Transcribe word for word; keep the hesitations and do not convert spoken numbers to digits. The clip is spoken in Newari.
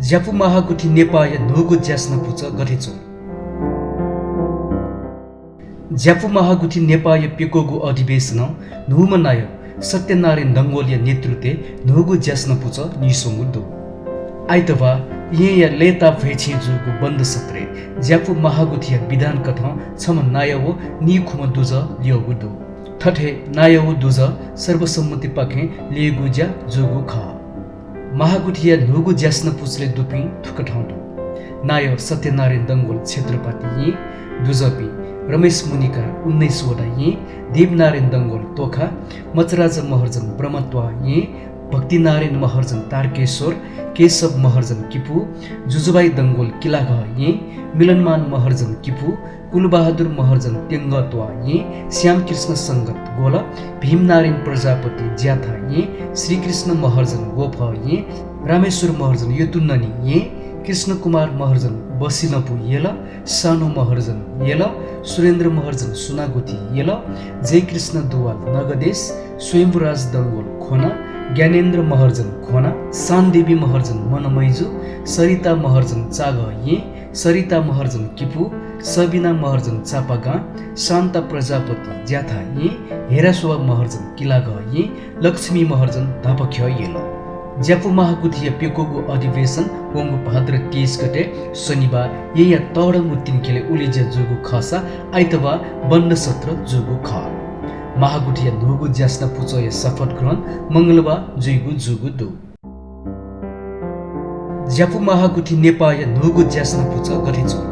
ज्यापु महागुथि नेपाःया न्हूगु ज्यासना पुचः गथे च्वं? ज्यापु महागुथि नेपाःया प्यक्वःगु अधिवेशनं न्हूम्ह नायः सत्यनारायण डंगोलया नेतृत्वय् न्हूगु ज्यासना पुचः नीस्वंगु दु। आइतबाः येँया लय्ताभ्वय्छेँय् जूगु बन्द सत्रय् ज्यापु महागुथिया विधान कथं छम्ह नायः व नीखुम्ह दुजः ल्यःगु दु। थथे नायः व दुजः सर्वसम्मतिपाखें ल्ययेगु ज्या जूगु खः। महागुथिया न्हूगु ज्यासना पुचलय् दुपिं थुकथं दु। नायः सत्यनारायण डंगोल क्षेत्रपाती येँ, दुजःपिं रमेश मुनिकार उन्नाइस वडा येँ, देवनारायण डंगोल तोखा, मचराजा महर्जन ब्रह्मत्वाः येँ, भक्तिनारायण महर्जन तारकेश्वर, केशव महर्जन किपू, जुजुभाइ डंगोल किलाघः येँ, मिलनमान महर्जन किपू, कुलबहादुर महर्जन तेंगःत्वाः येँ, श्यामकृष्ण संगत गोल, भीमनारायण प्रजापति ज्याथा येँ, श्रीकृष्ण महर्जन गोफः येँ, रामेश्वर महर्जन यतुननी येँ, कृष्णकुमार महर्जन बसिलँपु यल, सानु महर्जन यल, सुरेन्द्र महर्जन सुनागुथि यल, जयकृष्ण दुवाल नगदेश, स्वयम्भुराज डंगोल खोना, ज्ञानेन्द्र महर्जन खोना, सानदेवी महर्जन मनमैजु, सरिता महर्जन चाघः येँ, सरिता महर्जन किपू, सबिना महर्जन चापागां, शान्ता प्रजापति ज्याथा येँ, हेराशोभा महर्जन किलाघः येँ, लक्ष्मी महर्जन धापाख्यः यल। ज्यापु महागुथिया प्यक्वःगु अधिवेशन वंगु भाद्र तेइस गते शनिबाः येँया तःधंगु तिंखेलय् उलेज्या जूगु खःसा आइतबाः बन्द सत्र जूगु खः। महागुथिया न्हूगु ज्यासना पुचःया शपथ ग्रहण मंगलबाः जुइगु जूगु दु। ज्यापु महागुथि नेपाःया न्हूगु ज्यासना पुचः गथे च्वं?